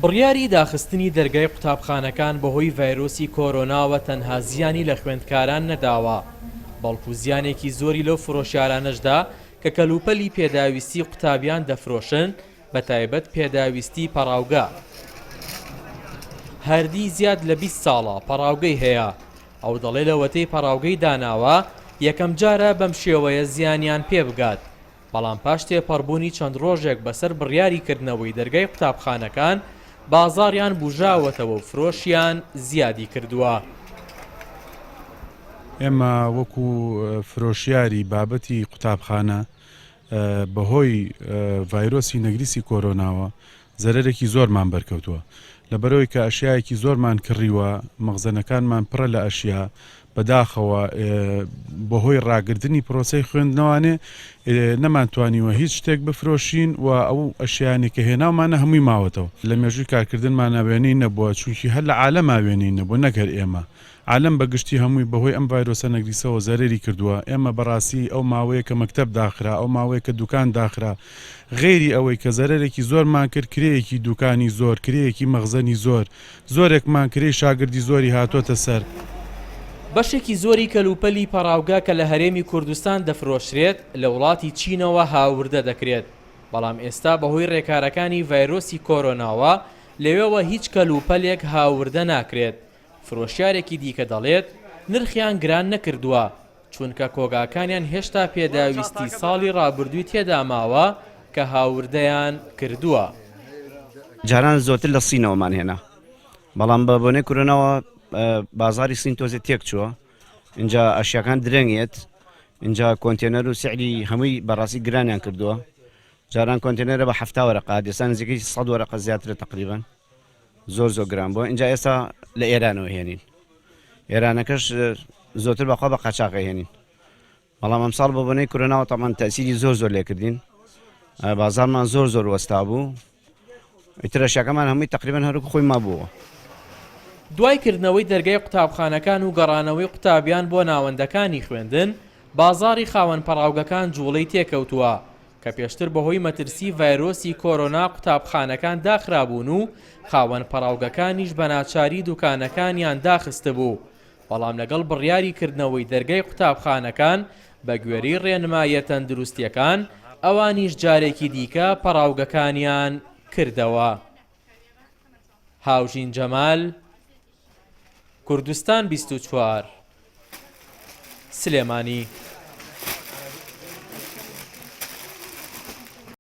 بڕیاری داخستنی دەرگای قوتابخانەکان بەهۆی ڤایرۆسی کۆرۆناوە تەنها زیانی لە خوێندکاران نەداوە، بەڵکو زیانێکی زۆری لەو فرۆشیارانەش دا کە کەلوپەلی پێداویستی قوتابیان دەفرۆشن، بەتایبەت پێداویستی پەڕاوگە. هەردی زیاد لە 20 ساڵە پەڕاوگەی هەیە، ئەو دەڵێ لەوەتەی پەڕاوگەی داناوە یەکەمجارە بەم شێوەیە زیانیان پێبگات، بەڵام پاش تێپەڕبوونی چەند ڕۆژێک بەسەر بڕیاری کردنەوەی دەرگای قوتابخانەکان، بازاڕیان بوژاوەتەوە و فرۆشیان زیادی کردووە. ئێمە وەکو فرۆشیاری بابەتی قوتابخانە بەهۆی ڤایرۆسی نەگریسی کۆرۆناوە زەرەرێکی زۆرمان بەرکەوتووە لەبەرئەوەی کە ئەشیایەکی زۆرمان کڕیوە مەخزەنەکانمان پڕە لە ئەشیا بەداخەوە بەهۆی ڕاگرتنی پرۆسەی خوێندنەوانێ نەمانتوانیوە هیچ شتێک بفرۆشین و ئەو ئەشیانی کە هێناومانە هەمووی ماوەتەوە لە مێژووی کارکردنمانە وێنەی نەبووە چونکی هەر لە عالەما وێنەی نەبووە نەک هەر ئێمە عالەم بە گشتی هەمووی بەهۆی ئەم ڤایرۆسە نەگریسەوە زەرەری کردووە، ئێمە بەڕاستی ئەو ماوەیە کە مەکتەب داخرا، ئەو ماوەیە کە دوکان داخرا، غەیری ئەوەی کە زەرەرێکی زۆرمان کرد، کرێیەکی دوکانی زۆر، کرێیەکی مەخزەنی زۆر، زۆرێکمان کرێی شاگردی زۆری هاتۆتە سەر. بەشێکی زۆری کەلوپەلی پەڕاوگە کە لە هەرێمی کوردستان دەفرۆشرێت لە وڵاتی چینەوە هاوردە دەکرێت، بەڵام ئێستا بەهۆی رێکارەکانی ڤایرۆسی کۆرۆناوە لەوێوە هیچ کەلوپەلێک هاوردە ناکرێت، فرۆشیارێکی دیکە دەڵێت، نرخیان گران نەکردووە، چونکە کۆگاکانیان هێشتا پێداویستی ساڵی رابردووی تێدا ماوە کە هاوردەیان کردووە. جاران زۆرتر لە سینەوەمان هێنا، بەڵام بە بۆنەی کورۆناوە بازاری سین تۆزێ تێک چووە، ئینجا ئەشیاکان درەنگێت، ئینجا کۆنتێنەر و سعری هەمووی بەڕاستی گرانیان کردووە، جاران کۆنتێنەرە بە 70 وەرەقە هات، ئێستا نزیکەی 100 وەرەقە زیاترە تەقریبەن. زۆر زۆر گران بووە ئینجا ئێستا لە ئێرانەوە هێنین ئێرانەکەش زۆرتر بەخوا بە قاچاقە هێنین بەڵام ئەمساڵ بە بۆنەی کورۆناوە تەمان تەسیری زۆر زۆر لێکردین بازارمان زۆر زۆر وەستا بوو ئیتر ئەشیاکەمان هەمووی تقریبا هەروک خۆی مابووەوە. دوای کردنەوەی دەرگای قوتابخانەکان و گەڕانەوەی قوتابیان بۆ ناوەندەکانی خوێندن، بازاڕی خاوەن پەڕاوگەکان جوڵەی تێکەوتووە، کە پێشتر بەهۆی مەترسی ڤایرۆسی کۆرۆنا قوتابخانەکان داخرابوون و خاوەن پەڕاوگەکانیش بەناچاری دوکانەکانیان داخستبوو، بەڵام لەگەڵ بڕیاری کردنەوەی دەرگای قوتابخانەکان بەگوێرەی ڕێنماییە تەندروستییەکان، ئەوانیش جارێکی دیکە پەڕاوگەکانیان کردەوە. هاوژین جەمال، کوردستان 24، سلێمانی.